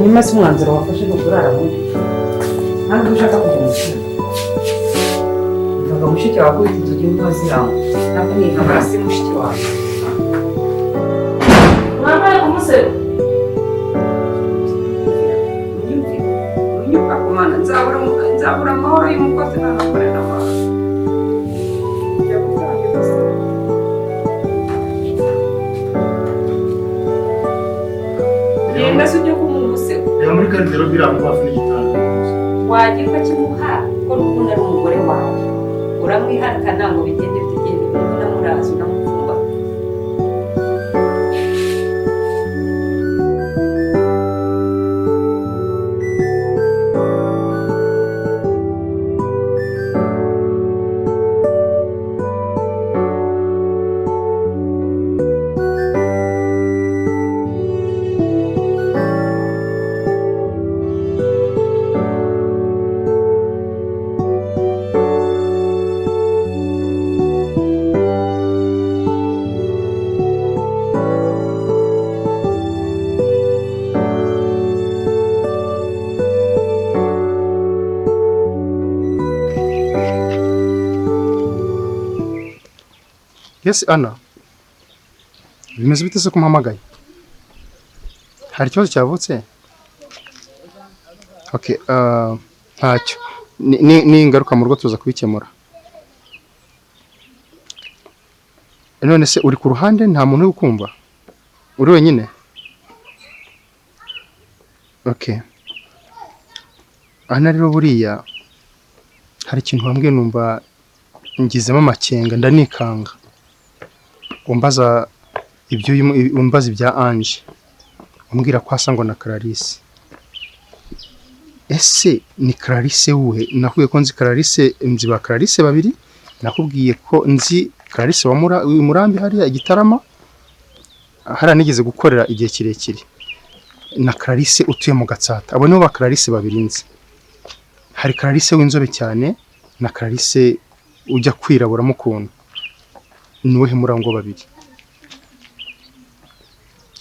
Hanyuma se umwanzuro wafashe ni ukurara muri ntabwo ushaka kujya mu cyumba? Mvuga mushiki wawe akubita inzugi ntazirangwa, ntabwo ni intambara, si mushiki wawe. Mwambaye ku musego. Unyumva kumana, nzabura amahoro y'umukozi nanakorera amahoro. Jya gutanga gusa. Genda se ujye kumuha umusego. Reba muri garderobe iri aho hafi n'igitanda. Wagira ukakimuha ko n'ubundi ari umugore wawe, uramwihakana ngo bigende bitagenda, unamuraza unamupfumba. Yes, Anna. Bimeze bite se ko umpamagaye? Hari ikibazo cyavutse? Okay, ntacyo. Ni ingaruka mu rugo tuza kubikemura. None se uri ku ruhande nta muntu uri kumva? Uri wenyine? Okay. Anna rero buriya hari ikintu wambwiye numva ngizemo amakenga ndanikanga. Umbaza ibyo, umbaza ibya Ange, umbwira ko asa ngo na Clarisse. Ese ni Clarisse wuhe? Nakubwiye ko nzi Clarisse, nzi ba Clarisse babiri. Nakubwiye ko nzi Clarisse wa Murambi hariya Igitarama, hariya nigeze gukorera igihe kirekire, na Clarisse utuye mu Gatsata. Abo nibo ba Clarisse babiri nzi. Hari Clarisse w'inzobe cyane na Clarisse ujya kwiraburamo ukuntu. Ni uwuhe muri abo ngo babiri?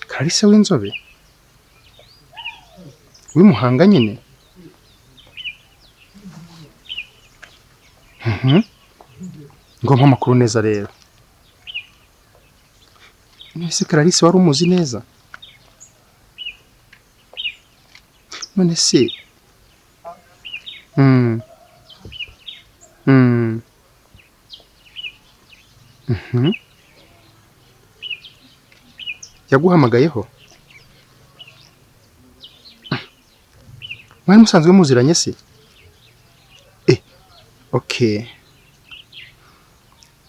Clarisse w'inzobe w'imuhanga nyine. Ngo mpa amakuru neza rero. None se Clarisse wari umuzi neza? None se Yaguhamagayeho? Mwari musanzwe muziranye se? Okay.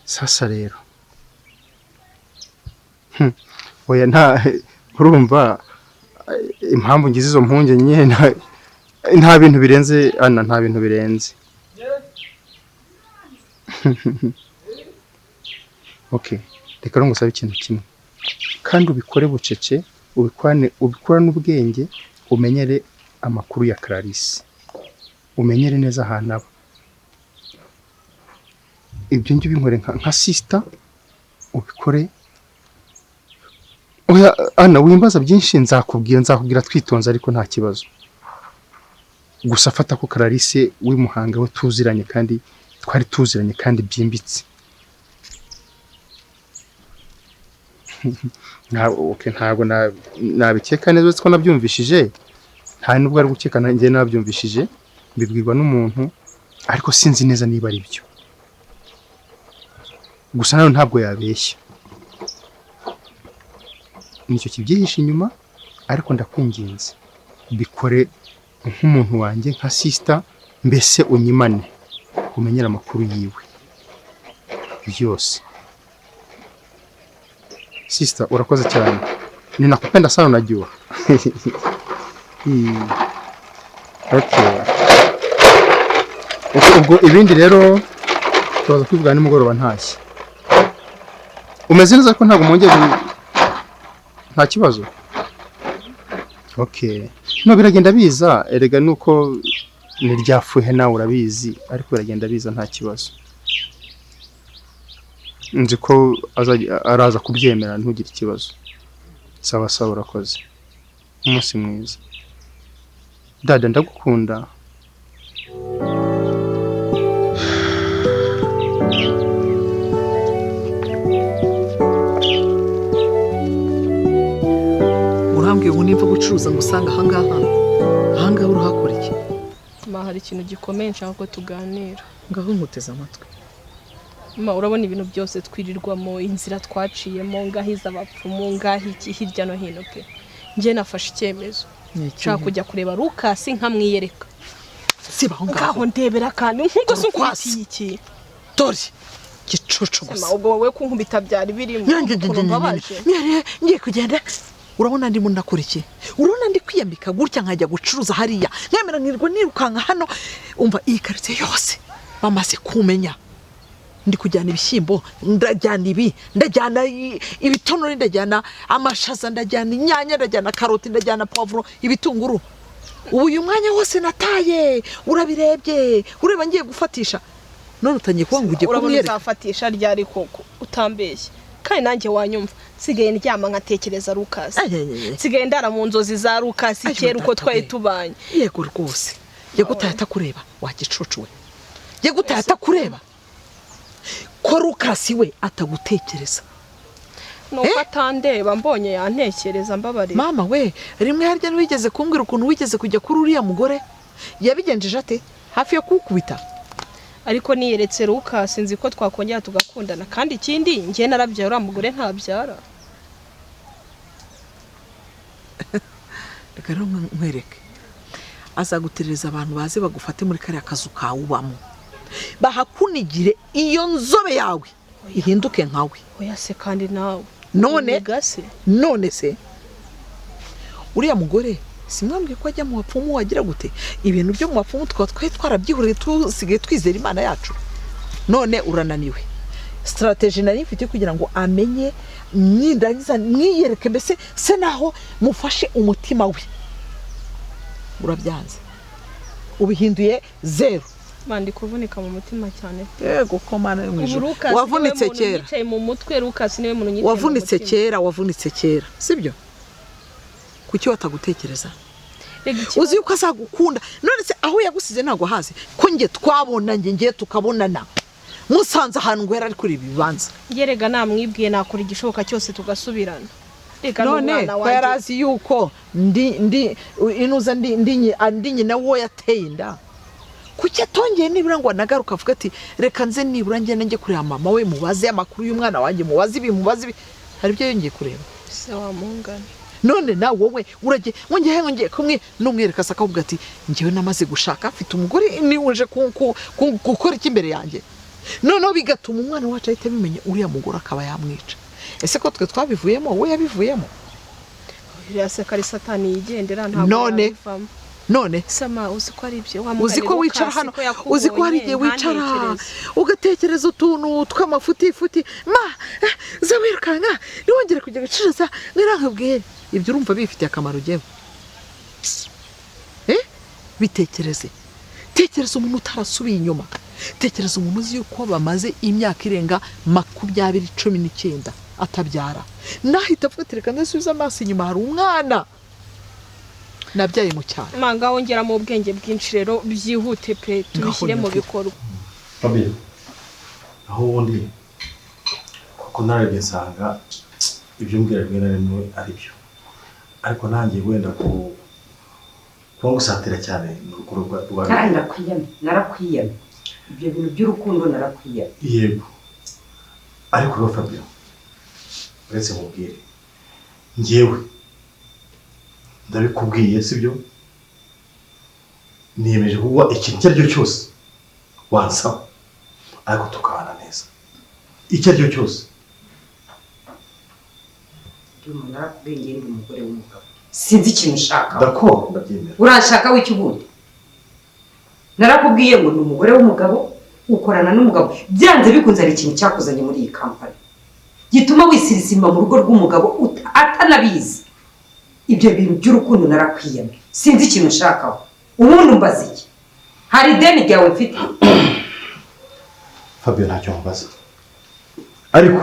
Sasa rero. Oya nta urumva impamvu ngize izo mpungenge nyine, nta bintu birenze Anna, nta bintu birenze. Okay, reka ngusabe ikintu kimwe kandi ubikore bucece, ubikorane ubwenge, umenyere amakuru ya Clarisse, umenyere neza ahantu aba. Ibyo njye ubinkore nka sister, ubikore. Oya Anna, wimbaza byinshi, nzakubwira twitonze, ariko nta kibazo. Gusa fata ko Clarisse w'imuhanga we tuziranye kandi twari tuziranye kandi byimbitse. Okay, ntabwo nabikeka neza ko nabyumvishije, nta nubwo ari gukeka njye nabyumvishije, mbibwirwa n'umuntu, ariko sinzi neza niba ari byo. Gusa nawe ntabwo yabeshya, nicyo kibyihishe inyuma, ariko ndakwinginze bikore nk'umuntu wanjye, nka sister, mbese unyimane umenyere amakuru yiwe byose. Sister, urakoze cyane, ninakupenda sana unajua. Okay. Ubwo ibindi rero turaza kwivugana nimugoroba ntashye. Umeze neza ko ntabwo mwongeye nta kibazo? Okay. No biragenda biza, erega nuko ni ryafuhe nawe urabizi, ariko biragenda biza nta kibazo. Nzi ko araza kubyemera, ntugire ikibazo. Sawa sawa, urakoze. Umunsi mwiza. Dada, ndagukunda. Urambwiye ngo nimva gucuruza ngo usange ahangaha, ahangaha uruhakora iki? Ma, hari ikintu gikomeye nshaka ko tuganira. Ngaho nkuteze amatwi. Ma, urabona ibintu byose twirirwamo, inzira twaciyemo, ngahiza abapfumu, ngahiki hirya no hino pe. Njye nafashe icyemezo. Nshaka kujya kureba Lucas nkamwiyereka. Siba aho ngaho. Ngaho ndebera kandi nkuko se Urukwasi. unkubitiye iki? Dore gicucu Ma, gusa. ubwo wowe kunkubita byari birimo. Ukuntu mbabaje. Ngiye kugenda. Urabona ndimo ndakora iki? Urabona ndi kwiyambika gutya nkajya gucuruza hariya, nkemera nkirirwa nirukanka hano. Umva iyi karitsiye yose bamaze kumenya. Ndi kujyana ibishyimbo, ndajyana ibi, ndajyana ibitonore, ndajyana amashaza, ndajyana inyanya, ndajyana karoti, ndajyana pavuro, ibitunguru. Ubu uyu mwanya wose nataye, urabirebye, ureba ngiye gufatisha. None utangiye kuba ngo ugiye Urabona kumwereka. uzafatisha ryari koko utambeshye? Kandi nanjye wanyumva, nsigaye ndyama nkatekereza Lucas. Ay, ay, ay, ay. Nsigaye ndara mu nzozi za Lucas Ay, kera uko data twari we. tubanye. Yego rwose, yego utahita kureba wagicucu we, yego utahita kureba ko Lucas we atagutekereza. Nuko atandeba mbonye yantekereza, mbabarira. Mama we, rimwe harya ntiwigeze kumbwira ukuntu wigeze kujya kuri uriya mugore, yabigenjeje ate hafi yo kuwukubita? Ariko niyeretse Lucas nzi ko twakongera tugakundana, kandi ikindi njye narabyaye, uriya mugore ntabyara. Reka rero nkwereke, azaguterereza abantu baze bagufate muri kariya kazu kawe ubamo, bahakunigire iyo nzobe yawe ihinduke nkawe. Oya se kandi nawe. None Uniga se? None se uriya mugore simwambwiye ko ajya mu bapfumu wagira gute? Ibintu byo mu bapfumu tukaba twari twarabyihoreye, tusigaye twizera Imana yacu. None urananiwe. Strategy nari mfite kugira ngo amenye, nindangiza mwiyereke, mbese se naho mufashe umutima we, urabyanze, ubihinduye zero. Mandi kuvunika mu mutima cyane. Yego ko Mana yo mu Ubu ijuru. Lucas niwe Wavunitse muntu kera. unyicaye mu mutwe, Lucas niwe muntu unyicaye mu Wavunitse mutima. kera, wavunitse kera, sibyo? Kuki watagutekereza? Rega ikibazo- Uzi yuko azagukunda. None se aho yagusize ntabwo ahazi ko nge twabona, nge ngiye tukabonana, musanze ahantu ngo yari ari kuri ibi bibanza. Njye rega namwibwiye nakora igishoboka cyose tugasubirana. Rega None n'umwana ko yari wanjye. azi yuko ndi inuza ndi nyina wo yateye inda, kuki atongeye nibura ngo anagaruka avuga ati reka nze nibura ngende njye kureba mama we, mubaze amakuru y'umwana wanjye, mubaze ibi, mubaze ibi. Hari ibyo yongeye kureba. Se wa mungane. None nawe wowe uragiye ngiye ngiye kumwe n'umwereka se akavuga ati njyewe namaze gushaka, mfite umugore, niwuje gukora iki imbere yanjye? Noneho bigatuma umwana wacu ahita abimenya, uriya mugore akaba yamwica. Ese ko twe twabivuyemo, we yabivuyemo? Uriya se ko ari satani yigendera, ntabwo None. yabivamo. None Sama, uzi ko ari ibyo wa mugani uzi ko wicara Lucas hano, ko yakubonye, uzi ko hari igihe wicara ntantekereze. ugatekereza utuntu tw'amafutifuti, ma za wirukanka ntiwongere kujya gucuruza, nirankubwire ibyo urumva bifitiye akamaro ugewe. Bitekereze, tekereza umuntu utarasubiye inyuma, tekereza umuntu uzi yuko bamaze imyaka irenga 20 19 atabyara, nahita avuga ati reka ndasubize amaso inyuma, hari umwana nabyaye mu cyaro. Ma, ngaho ngeramo ubwenge bwinshi rero, byihute pe, tubishyire mu nyumvira. bikorwa. Fabi, aho ubundi kuko narebye nsanga ibyo mbwira rimwe na rimwe ari byo, ariko nanjye wenda ku kuba ngusatira cyane ni urukundo rwa Kandi ndakwiyamye, narakwiyamye. Ibyo bintu by'urukundo narakwiyamye. Yego, ariko rero Fabio, uretse mubwire njyewe ndabikubwiye sibyo, niyemeje kuguha ikintu icyo ari cyo cyose wansaba, ariko tukabana neza, icyo ari cyo cyose. Ndi umuntu narakubwiye, njye ndi umugore w'umugabo. Sinzi ikintu ushaka. D'accord, ndabyemera. Uranshaka w'iki ubundi? Narakubwiye ngo ni umugore w'umugabo, ukorana n'umugabo. Byanze bikunze hari ikintu cyakuzanye muri iyi kampani gituma wisirisima mu rugo rw'umugabo atanabizi. Ibyo bintu by'urukundo narakwiyamye. Sinzi ikintu ushakaho. Ubundi umbaza iki? Hari ideni ryawe mfite? Fabio, ntacyo nkubaza, ariko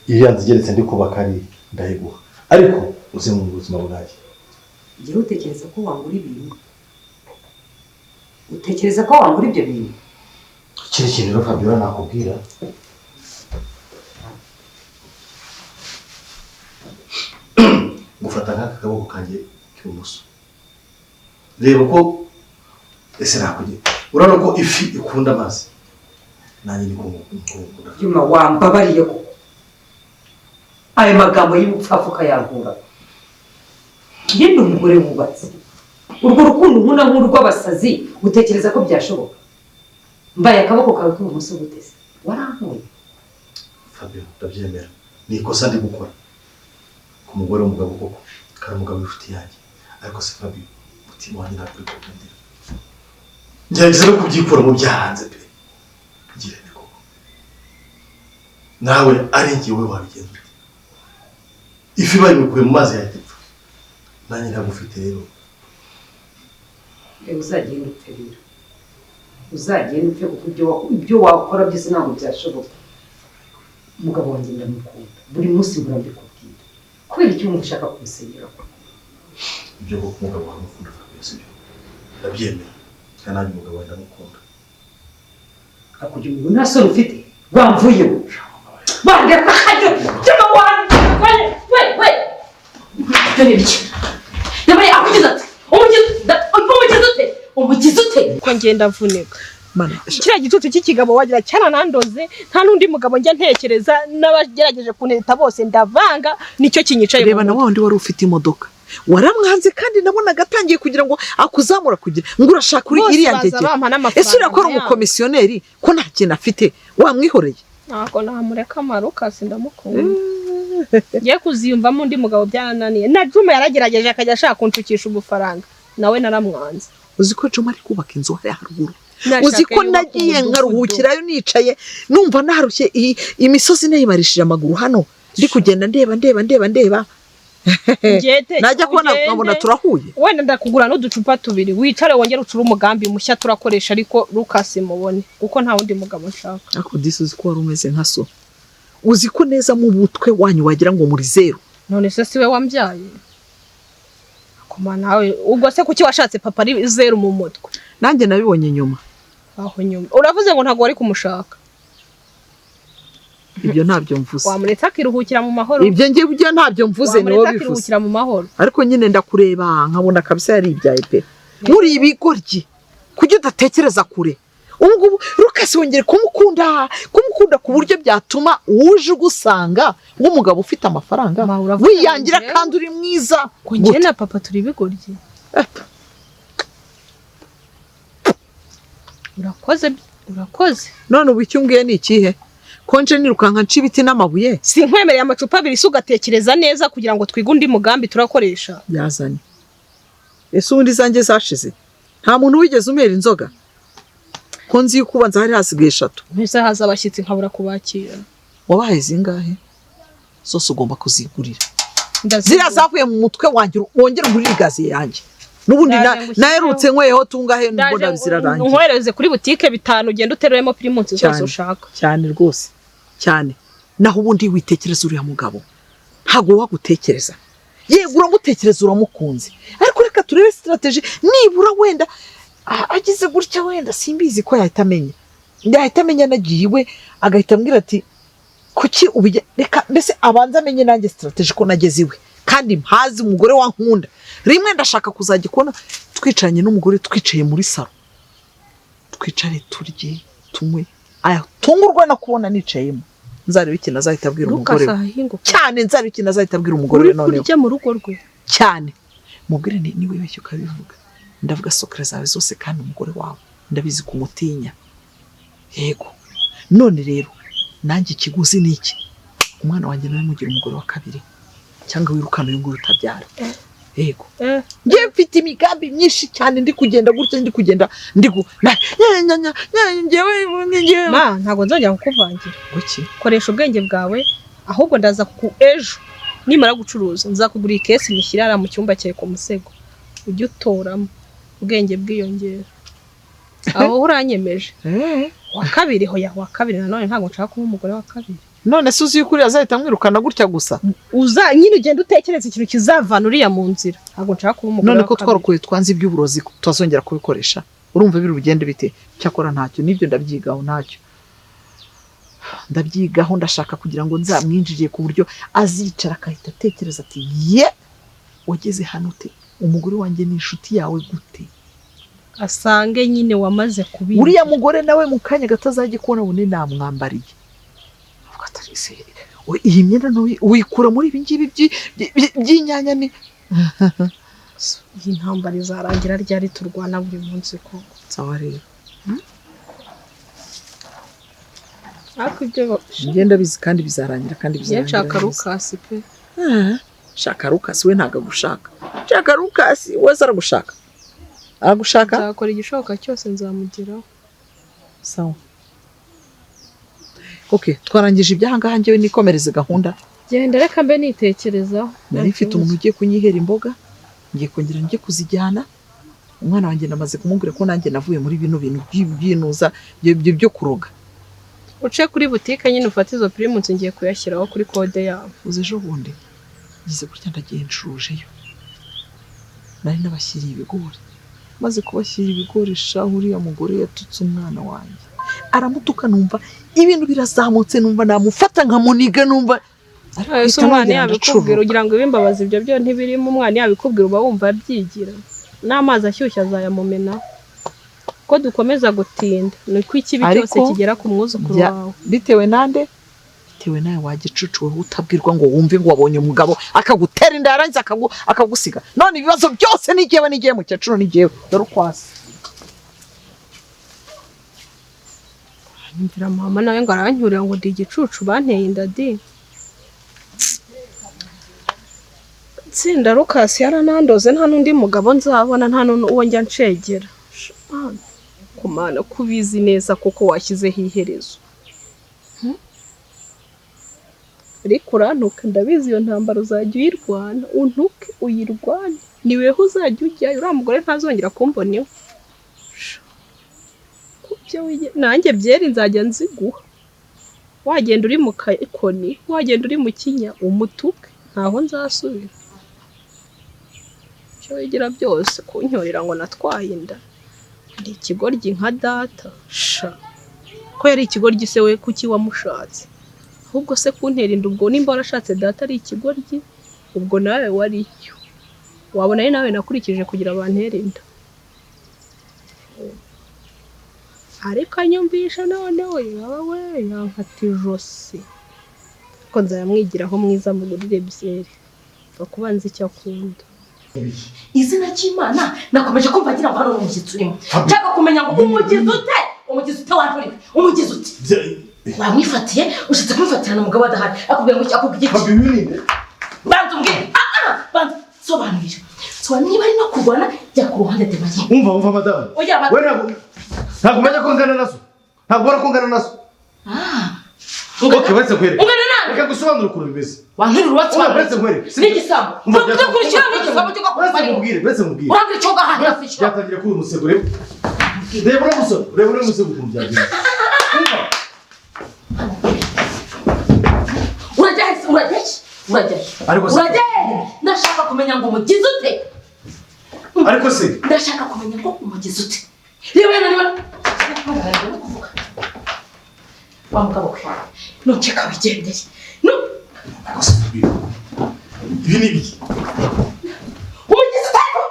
iriya nzu igeretse ndi kubaka ari ndayiguha, ariko uze mu buzima bwanjye. Njyewe utekereza ko wangura ibintu? Utekereza ko wangura ibyo bintu? Kiri kintu rero Fabiola nakubwira, gufata nk'aka kaboko kanjye k'ibumoso, reba ko ese nakugira, urabona ko ifi ikunda amazi, nanjye niko ngukunda. Juma, wambabariye koko ayo magambo y'ubupfapfa ukayankura. Njye ndi umugore wubatse, urwo rukundo nkunda nk'urw'abasazi utekereza ko byashoboka? Mbaye akaboko kawe k'ibumoso gute se? Warankuye. Fabiola, ndabyemera, ni ikosa ndi gukora ku mugore w'umugabo koko, kandi umugabo w'inshuti yanjye, ariko se Fabiola, umutima wanjye ntabwo uri kuwukundira. Ngerageza no kubyikura mu byahanze pe, ngirente koko nawe ari njyewe wabigenza ute? Ifi bayikuye mu mazi yahita ipfa, nanjye ntabwo ufite rero. Uzagenda upfe rero, uzagenda upfe kuko ibyo wakora byose ntabwo byashoboka. Umugabo wanjye ndamukunda, buri munsi mpora mbikubwira. Kubera icyo wumva ushaka kumusenyera koko? Ibyo koko umugabo wawe amukunda Fabiola, sibyo? Ndabyemera, kandi nanjye umugabo wawe ndamukunda. Akugira ubu nta soni ufite, wamvuyeho wandeka hajya jama wanjye we we dore ibyo yabaye akugize ati umugize ute umugize ute ko ngenda avunika. Kiriya gitutu cy'ikigabo wagira cyaranandoze, nta n'undi mugabo njya ntekereza, n'abagerageje kuneta bose ndavanga, nicyo kinyicaye. Reba na wa wundi wari ufite imodoka waramwanze, kandi nabonaga atangiye kugira ngo akuzamura kugira ngo urashaka uri iriya ngegera. Ese uriya ko ari umukomisiyoneri ko nta kintu afite wamwihoreye? Ntabwo namureka Marukasi, ndamukunda. Ngiye kuziyumvamo undi mugabo byarananiye. Na Juma yaragerageje akajya ashaka kunshukisha ubufaranga, nawe naramwanze. Uzi ko Juma ari kubaka inzu hariya haruguru? Uzi ko nagiye nkaruhukirayo nicaye numva narushye, imisozi nayibarishije amaguru hano, ndi kugenda ndeba ndeba ndeba ndeba, najya kubona nkabona turahuye. Wenda ndakugura n'uducupa tubiri, wicare wongere ucure umugambi mushya turakoresha, ariko Rukasi mubone kuko nta wundi mugabo nshaka. Ariko disi uzi ko wari umeze nka so, uzi ko neza mu butwe wanyu wagira ngo muri zero. None se siwe wambyaye? Akoma nawe ubwo se kuki washatse papa ari zero mu mutwe? Nanjye nabibonye nyuma. Aho nyuma uravuze ngo ntabwo wari kumushaka. Ibyo ntabyo mvuze. Wamuretse akiruhukira mu mahoro. Ibyo ngibyo ntabyo mvuze, ni wowe bivuze. Akiruhukira mu mahoro. Ariko nyine ndakureba nkabona kabisa yaribyaye pe. Muri ibigoryi kujya udatekereza kure. Ubu ngubu Rukasi wongere kumukunda, kumukunda ku buryo byatuma uje ugusanga w'umugabo ufite amafaranga wiyangira kandi uri mwiza. Njye na papa turi ibigoryi. Urakoze, urakoze. None ubu icyo umbwiye ni ikihe? Konje nirukanka nca ibiti n'amabuye? Sinkwemereye amacupa abiri se ugatekereza neza kugira ngo twige undi mugambi turakoresha. Yazanye. Ese ubundi zanjye zashize? Nta muntu wigeze umera inzoga? Ko nzi yuko ubanza hari hasigaye 3. Mbese haza abashyitsi nkabura kubakira. Wabahaye zingahe? Zose ugomba kuzigurira. Ziriya zavuye mu mutwe wanjye wongere ugurire igazi yanjye. Nubundi naherutse nkweyeho tungahe mbona zirarangiye. Nkwereze kuri butike 5 ugenda uteruremo primus zose ushaka. Cyane rwose. Cyane. Naho ubundi witekereza uriya mugabo. Ntago wagutekereza. Yego uramutekereza uramukunze. Ariko reka turebe strategy nibura wenda agize gutya wenda simbizi ko yahita amenya. Yahita amenya nagiye iwe agahita ambwira ati kuki ubije, reka mbese abanza amenye nanjye strategy ko nageze iwe. Kandi mpazi umugore wankunda. Rimwe ndashaka kuzajya kubona twicaranye n'umugore twicaye muri salo. Twicare turye tunywe. Aya tungurwa no kubona nicayemo. Nzareba ikintu azahita abwira umugore we. Cyane nzareba ikintu azahita abwira umugore we noneho. Uri kurya mu rugo rwe. Cyane. Mubwire ni niwe wibeshye ukabivuga. Ndavuga sokere zawe zose kandi umugore wawe ndabizi kumutinya. Yego. None rero nanjye ikiguzi ni iki? Umwana wanjye nawe mugira umugore wa kabiri cyangwa wirukana uyu nguyu utabyara. Yego. Ngiye mfite imigambi myinshi cyane ndi kugenda gutya ndi kugenda ndi ngewe. Ma, ntago nzongera kukuvangira. Kuki? Koresha ubwenge bwawe, ahubwo ndaza ku ejo nimara gucuruza nzakugura ikesi nyishyira mu cyumba cyawe ku musego. Ujye utoramo ubwenge bwiyongera. Aho uranyemeje. Wa kabiri hoya, wa kabiri nanone ntago nshaka kuba umugore wa kabiri. None se uzi yuko uriya azahita amwirukana gutya gusa? Uza nyine ugenda utekereza ikintu kizavana uriya mu nzira. Ntabwo nshaka kuba umugore None wa ko kabiri. twarokoye twanze iby'uburozi tutazongera kubikoresha, urumva biri bugende bite? Cyakora ntacyo, n'ibyo ndabyigaho, ntacyo ndabyigaho. Ndashaka kugira ngo nzamwinjiriye ku buryo azicara akahita atekereza ati: "Ye, wageze hano ute? Umugore wanjye ni inshuti yawe gute?" Asange nyine wamaze kubizi. Uriya mugore nawe mu kanya gato azajya kubona bune namwambariye, avuga ati: "Ese, we, iyi myenda uyikura muri ibi ngibi by'inyanya ni?" Iyi ntambara izarangira ryari turwana buri munsi koko? Sawa rero. Ariko ibyo Ngenda bizi kandi bizarangira, kandi njye bizarangira nshaka neza. Rukasi pe. Ah, shaka Rukasi we ntabwo agushaka. Shaka Rukasi wese aragushaka, aragushaka. Nzakora igishoboka cyose nzamugeraho. Sawa, okay, twarangije ibyahangaha, njyewe nikomereze gahunda. Genda, reka mbe nitekerezaho. Nari mfite umuntu ugiye kunyihera imboga, ngiye kongera njye kuzijyana. Umwana wanjye namaze kumubwira ko nanjye navuye muri bino bintu by'inuza byo kuroga. Uce kuri butike nyine ufate izo Primus, ngiye kuyashyiraho kuri kode yabo. Uzi ejo bundi ngize gutya ndagiye nshujeyo, nari nabashyiriye ibigori. Maze kubashyira ibigori, shahu, uriya mugore yatutse umwana wanjye, aramutuka, numva ibintu birazamutse, numva namufata nkamuniga, numva Ese umwana yabikubwira ugira ngo ibimbabaza ibyo byo ntibirimo? Umwana yabikubwira uba wumva abyigira, n'amazi ashyushye azayamumenaho. Ko dukomeza gutinda niko ikibi cyose Ariko kigera ku mwuzukuru wawe. Bitewe nande? Bitewe nawe wagicucu wowe utabwirwa ngo wumve, ngo wabonye umugabo akagutera inda, yarangiza akagusiga. None ibibazo byose ni jyewe, ni jyewe mukecuru, ni jyewe, dore ukwasi. Nyumvira mama nawe ngo aranyurira ngo ndi igicucu, banteye inda di. Tsinda Rukasi yaranandoze, nta n'undi mugabo nzabona, nta n'uwo njya nshegera. Mana, kumana ko ubizi neza kuko washyizeho iherezo. Ariko urantuka, ndabizi, iyo ntambara uzajya uyirwana, untuke uyirwane, ni weho uzajya ujyayo, uriya mugore ntazongera kumbona iwe. Kubyo nanjye byeri nzajya nziguha, wagenda uri mu kakoni, wagenda uri mu kinya, umutuke, ntaho nzasubira. Ibyo wigira byose kunyorera ngo natwaye inda, ndi ikigoryi nka data sha. Ko yari ikigoryi se we kuki wamushatse? Ahubwo se kuntera inda, ubwo nimba warashatse data ari ikigoryi, ubwo nawe wari icyo wabona ari nawe nakurikije kugira bantere inda. Ariko anyumvisha noneho yaba we yankata ijosi, ariko nzayamwigiraho mwiza mugurire byeri, mva kuba nzi icyo akunda. Izina ry'Imana, nakomeje kumva ngira ngo hano umushyitsi urimo, nshaka kumenya ngo umugizi ute, umugizi ute wanturiwe, umugizi ute wamwifatiye, ushatse kumufatirana umugabo adahari, akubwira ngo iki, akubwira iki? Banza umbwire, ah ah, banza sobanurira, sobanura niba ari no kurwana jya ku ruhande demaye. Umva, umva madamu. Oya, We ntabwo umenya ko ngana nazo, ntabwo ubona ko ngana nazo. Ah. Okay, uretse nkwereke. Ungana nande? Reka gusobanura ukuntu bimeze. Wanturira Uretse uratsobanura. nkwereke. N'igisambo. Umva, Ukurikira n'igisambo cyo Uretse nkubwire, uretse nkubwire. Urambwira icyo ugahahira fishyura. Byatangiye kuri uyu musego, reba. Reba uriya musego, reba uriya musego ukuntu byagenze. Umva. Urajya he? Urajya he? Urajya he? Ariko se- Urajya he? Ndashaka kumenya ngo umugize ute. Ariko se Ndashaka kumenya ngo umugize ute. Reba reba reba. Kuvuga. Wa mugabo we. Nuceka wigendeye. Nu ibi ni ibiki? Umugize ute ariko?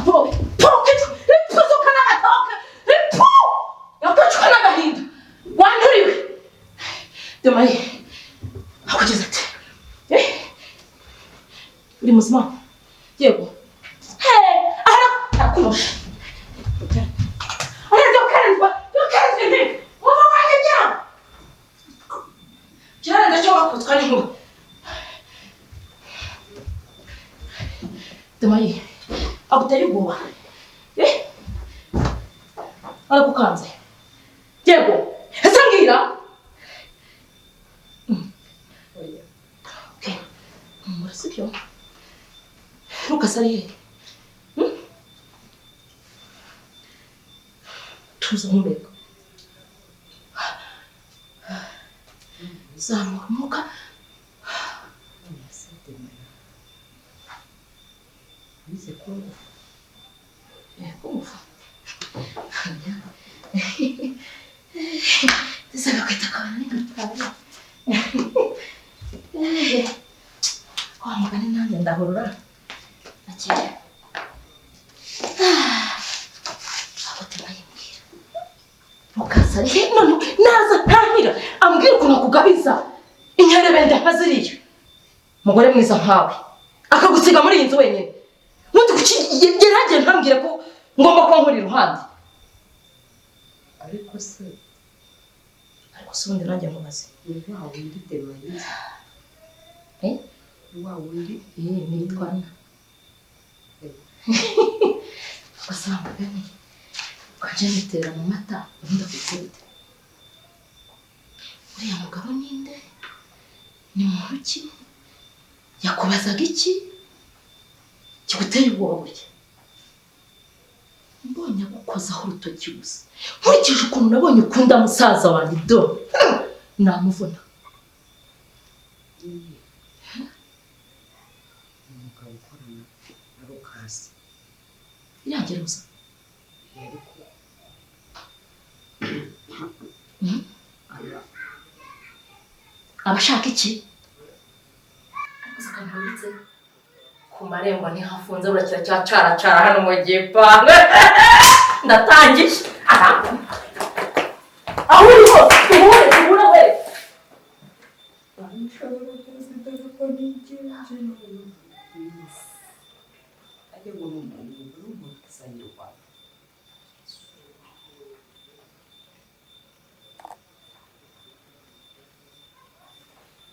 Po, po, kitu, ipuzuka n'agatoke, ipu! Yakwicwa n'agahinda. Wanturiwe. Demaye. Akugeze ati. Eh? Uri muzima? Yego. He, ara arakunosha. Ara dokerezwa, dokerezwa ndi. Muva wanjye njya. Byaranda cyo bakutwa n'inkuba. Demaye. Aguteye ubwoba. Eh? Aragukanze. Yego. Ese mbwira. Okay. Humura sibyo? Lucas ari hehe? Hmm? Tuza humeka. Zamura umwuka. Wize kumva. Kumva. Ndetse agakwita kawe ni gatanu. Wa mugani nanjye ndahurura. Akira. Abo tunayimbwira. Mukaza he none naza ntahira ambwira ukuntu akugabiza inkerebende nka ziriya. Mugore mwiza nkawe akagusiga muri iyi nzu wenyine. Nkundi kuki yaragiye ntambwire ko ngomba kuba nkuri iruhande. Ariko se ubundi nanjye nkubaze. Ni wa wundi Demayize. Eh? Ni wa wundi? Nitwa Anna. Gusa mugani ko nje nitera mu mata ubundi akukubita. Uriya mugabo ninde? Ni muntu ki? Yakubazaga iki? Kiguteye ubwoba burya? Mbonye agukozaho urutoki gusa. Nkurikije ukuntu nabonye ukunda musaza wanjye do. Namuvuna. Umugabo ukorana na Lukasi. Irangiruza. Ariko abashaka iki? Ariko se akantu kabitse ku marembo ntihafunze burakira cyacara hano mu gipangu. Ndatangiye. Aho uri hose uhure uhure we.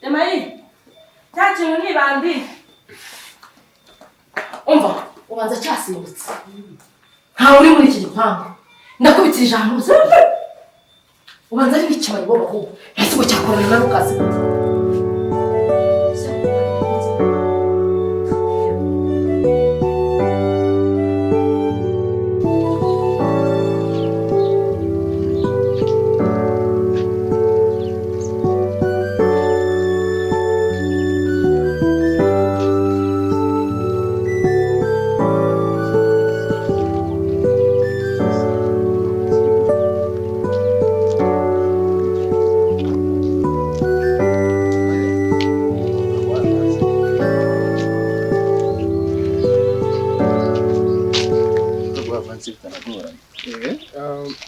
Demayi, cya kintu nibandi. Umva, ubanza cyasimbutse. Ntawe uri muri iki gipangu. Ndakubitira ijambo. Ubanza ari n'ikibaye bo bahubwo. Ese ngo cyakorana na Lukasi gute?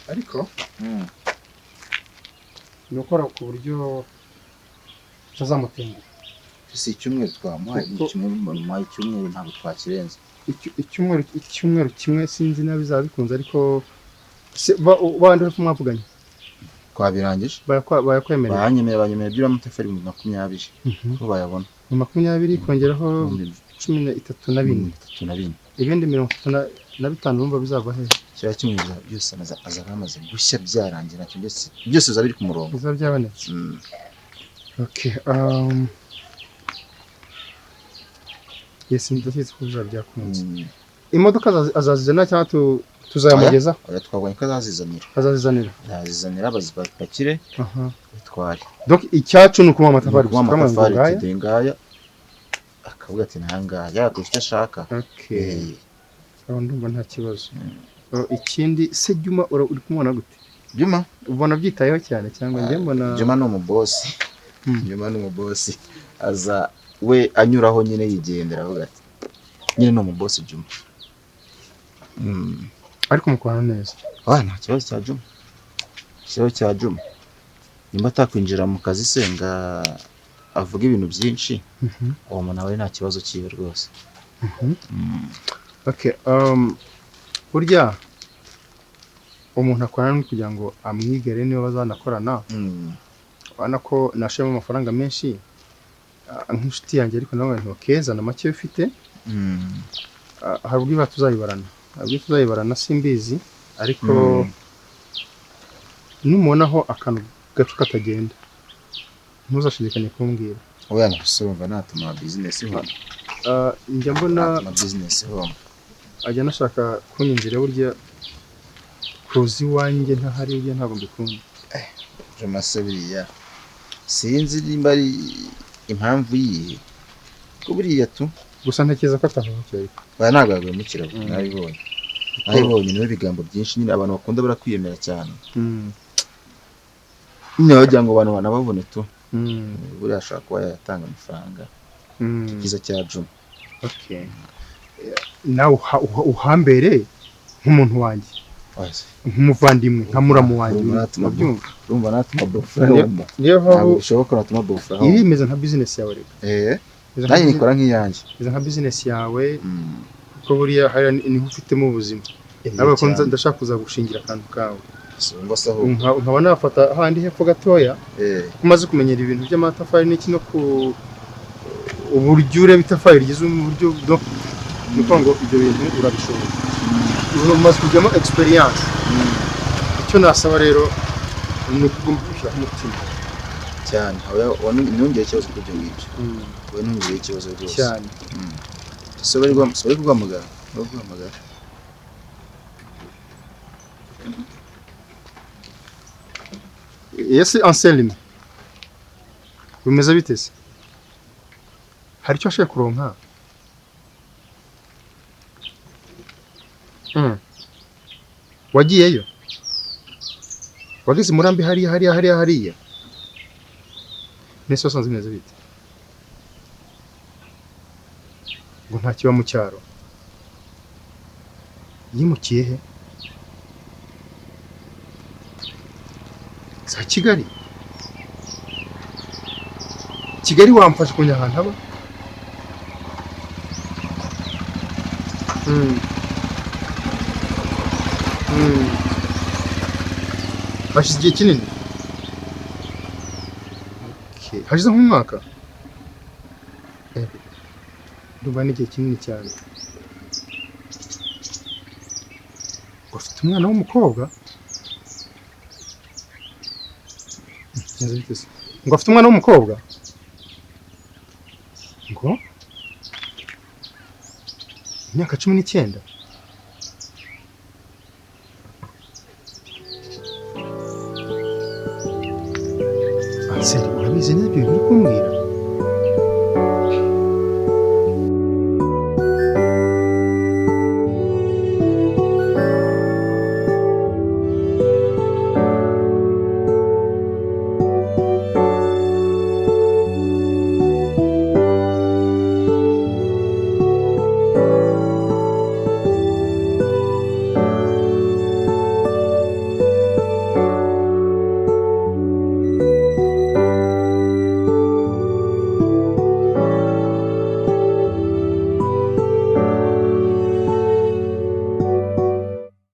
Ariko ni ukora ku buryo utazamutenguha. Si icyumweru twamuhaye, icyumweru ntabwo twakirenza. Icyumweru kimwe sinzi niba bizaba bikunze, ariko bandi bari mwavuganye twabirangije, bayakwemerera, banyemerera byura amatafari 20 ko bayabona. 20 kongeraho 34 ibindi 35 bumva bizava he? Kira kimwe byose azaba amaze gushya byarangira, nacyo byose bizaba biri ku murongo, bizaba byabonetse. Okay, yes, ndaketse ko bizaba byakunze. Imodoka azazizana cyangwa tuzayamugeza? Oya, twabonye ko azazizanira. Azazizanira bazipakire bitware. Donc icyacu ni ukumuha amatafari gusa, amatafari tudengaya akavuga ati ntangaya yakoze icyo ashaka. Okay. Aho ndumva nta kibazo. Ikindi se Juma uri kumubona gute? Juma ubona byitayeho cyane cyangwa njye mbona Juma ni umubosi. Juma ni umubosi, aza we anyuraho nyine yigendera avuga ati nyine ni umubosi Juma. Ariko mukorana neza. Nta kibazo cya Juma. Ikibazo cya Juma nimba atakwinjira mu kazi se nga avuga ibintu byinshi, uwo muntu aba ari nta kibazo cyiwe rwose. Okay, burya umuntu akorana kugira ngo amwigere niba bazanakorana. Ubona ko nashemo amafaranga menshi nk'inshuti yanjye, ariko nawe ntukeza na make ufite. Hari ubwo tuzayibarana, ubwo tuzayibarana simbizi, ariko numubonaho akantu gato katagenda ntuzashidikanye kumbwira. Oya, ntusumva natuma business home. Njya mbona business home ajya nashaka kunyinjira burya kuzi wanjye ntahari burya ntabwo mbikunda. Juma se buriya Sinzi nimba ari impamvu yihe. Ko buriya tu gusa ntekereza ko atahemukira ariko. Oya ntabwo yaguhemukira nabibonye. Nabibonye niwe bigambo byinshi nyine abantu bakunda barakwiyemera cyane. Nyine wagira ngo abantu banababone tu. Buriya ashobora kuba yatanga amafaranga. Icyiza cya Juma. Okay. Nawe uhambere nk'umuntu wanjye. Nk'umuvandimwe nka muramu wanjye. Urumva natuma bofra. Niyo mpamvu bishoboka natuma bofra. Iri imeze nka business yawe reka. Nanjye nikora nk'iyanjye. Imeze nka business yawe. Kuko buriya hariya niho ufitemo ubuzima. Nawe ko ndashaka kuzagushingira akantu kawe. Nkaba nafata handi hepfo gatoya. Umaze kumenyera ibintu by'amatafari n'iki no ku uburyo ureba itafari rigize uburyo ni ukuvuga ngo ibyo bintu urabishoboye. Umaze kujyamo experience. Icyo nasaba rero ni ukugomba gushyiraho umutima cyane. Nongeye ikibazo kuri ibyo ngibyo. Wowe nongeye ikibazo rwose cyane. So bari guhamagara. Bari guhamagara. Ese Anselme bimeze bite se? Hari icyo ashaka kuronka? Wagiyeyo? Wageze Murambi hariya hariya hariya hariya? Nese wasanze bimeze bite? Ngo nta kiba mu cyaro. Yimukiye he? Za Kigali. Kigali wamfasha kumenya ahantu aba? Hashize igihe kinini? Okay. Hashize nk'umwaka? Ndumva ni igihe kinini cyane. Ufite umwana w'umukobwa? Ngo afite umwana w'umukobwa? Ngo? Imyaka 19? Ansel, urabizi neza ibyo uri kumbwira?